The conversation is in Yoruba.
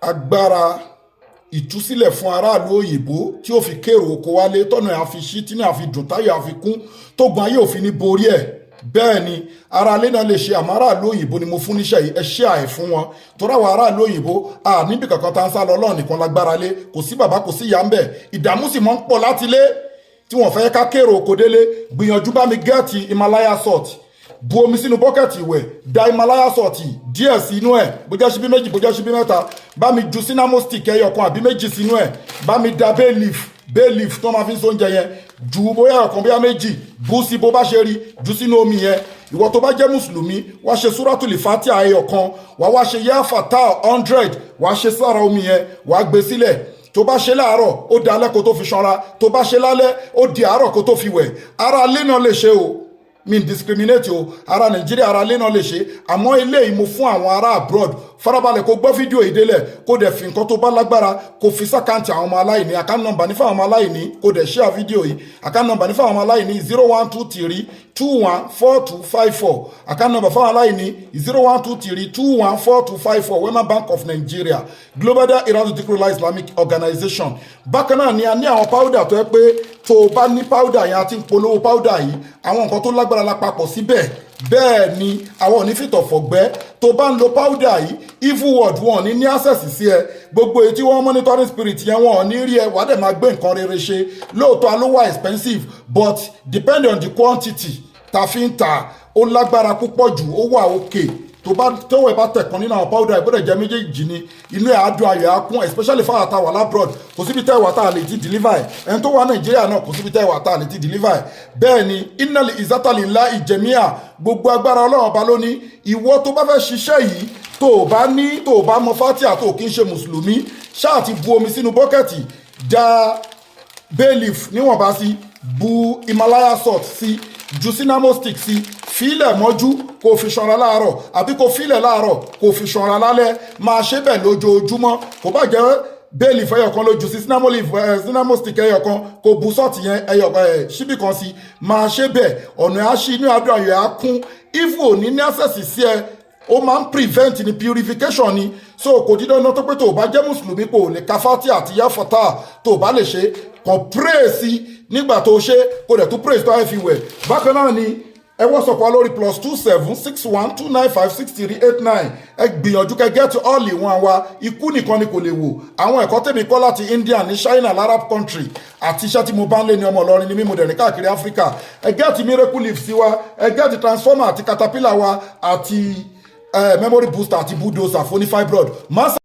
Agbára ìtúsílẹ̀ fún aráàlú òyìnbó tí ó fi kérò oko wálé, tọ́nà ẹ̀ àfi ṣí, tí ní àfi dùn, táyọ̀ àfi kún, tógun ayé òfin ní borí ẹ̀. Bẹ́ẹ̀ ni aráalé náà lè ṣe, àmọ́ aráàlú òyìnbó ni mo fún níṣẹ́ yìí. Ẹ ṣe àì fún wọn torí àwọn aráàlú òyìnbó à níbi kankan tá ń sá lọ. Ọlọ́run nìkan lágbára lé. Kò sí bàbá, kò sí ìyá ń bẹ̀. Ìdààmú sì máa ń pọ̀ láti lé tí wọ́n fẹ́ ká kérò oko délé. Gbìyànjú bá mi get Himalaya salt. Bu omi sínú bucket ìwẹ̀, da Himalaya salt díẹ̀ sí inú ẹ̀, bó jẹ́ ṣíbí 2, bó jẹ́ ṣíbí 3. Bá mi ju cinnamon stick ẹyọ kan àbí 2 sínú ẹ̀. Bá mi da bay leaf, bay leaf tó máa fi ń sóúnjẹ yẹn, ju bóyá ọ̀kan, bóyá 2, bú sí bó bá ṣe rí, jù sínú omi yẹn. Ìwọ tó bá jẹ́ mùsùlùmí, wá ṣe Súrátùlì Fatiha ẹyọ kan, wá wá ṣe Yáfàtà 100, wá ṣe sára omi yẹn, wá gbé sílẹ̀. Tó bá ṣe láàárọ̀, ó di alẹ́ kó tó fi ṣanra. Tó bá ṣe lálẹ́, ó di àárọ̀ kó tó fi wẹ̀. Ara ilé náà lè ṣe o, mi discriminate o. Ara Nàìjíríà, ara ilé náà lè ṣe, àmọ́ eléyìí mo fún àwọn ará abroad. Farabalẹ̀ kó gbọ́ fídíò ìdélẹ̀, kó dẹ̀ fi nǹkan tó bá lágbára kó fi sí account àwọn ọmọ aláìní. Account number ní fáwọn ọmọ aláìní, kó dẹ̀ share fídíò yìí. Account number ní fáwọn ọmọ aláìní: 0123214254. Account number fáwọn aláìní: 0123214254, Wema Bank of Nigeria, Global Dahiratu Dhikrlahi Islamic Organization. Bákan náà ni a ní àwọn powder tó yẹ pé tó o bá ní powder yẹn, a ti ń polówó powder yìí. Àwọn nǹkan tó lágbára lápapọ̀ síbẹ̀. Bẹ́ẹ̀ ni àwọn ò ní fìtọ̀fọ̀gbẹ́. Tó bá ń lo powder yìí, evil world wọn ò ní ní access sí ẹ. Gbogbo èyí tí wọ́n monitoring spirit yẹn, wọn ò ní rí ẹ. Wàá dẹ̀ máa gbé nǹkan rere ṣe. Lóòótọ́ ló wà expensive, but depend on the quantity ta fi ń ta, ó lágbára púpọ̀ jù. Ó wà okay. Tó bá tọwọ́ ẹ bá tẹ̀ kan nínú àwọn powder, ìgbọ́dọ̀ jẹ́ méjèèjì ni, inú ẹ̀ á dùn, ayọ̀ á kún, especially fáwọn àtàwà l'abroad. Kò síbi tẹ́ wà tá a lè ti deliver ẹ̀. Ẹni tó wà Nàìjíríà náà, kò síbi tẹ́ wà tá a lè ti deliver ẹ̀. Bẹ́ẹ̀ ni innal izzata lillahi jami'a, gbogbo agbára Ọlọ́run Ọba lóní. Ìwọ tó bá fẹ́ ṣiṣẹ́ yìí, tó o bá ní, tó o bá mọ Fatia, tó o kì í ṣe mùsùlùmí, ṣáà ti bu omi sínú bucket, da bay leaf níwọ̀nba sí, bu Himalaya salt sí, ju cinnamon stick sí, fílẹ̀ mọ́jú, kó fi ṣanra láàárọ̀, àbí kó fílẹ̀ láàárọ̀, kó fi ṣanra lálẹ́. Máa ṣe bẹ́ẹ̀ lójoojúmọ́. Kò bá jẹ́ bay leaf ẹyọ kan lójú sí, cinnamon leaf, cinnamon stick ẹyọ kan, kó bu salt yẹn ẹyọ ṣíbì kan sí. Máa ṣe bẹ́ẹ̀, ọ̀nà á ṣí, inú àdúrà yẹn á kún. Evil ò ní ní access sí ẹ. Ó máa ń prevent ni, purification ni. So kò dídán iná tó pé tó o bá jẹ́ mùsùlùmí, kò lè ka Fatia àti Yafata. Tó o bá lè ṣe kàn, pray sí nígbà tó o ṣe, kó dẹ̀ tún pray tó a fi wẹ̀. Bákan náà ni ẹ WhatsApp wa lórí +27 612956389. Ẹ gbìyànjú kẹ́ get all in one wa. Ikú nìkan ni kò lè wò. Àwọn ẹ̀kọ́ tèmi kọ́ láti India, ní China, l'Arab country, àti iṣẹ́ tí mo bá ń lé ní ọmọ Ìlọrin ní mímú dẹ̀rìn káàkiri Áfíríkà. Ẹ get miracle leaf sí wa, ẹ get transformer àti caterpillar wa, àti memory booster àti bulldozer fún ní fibroid.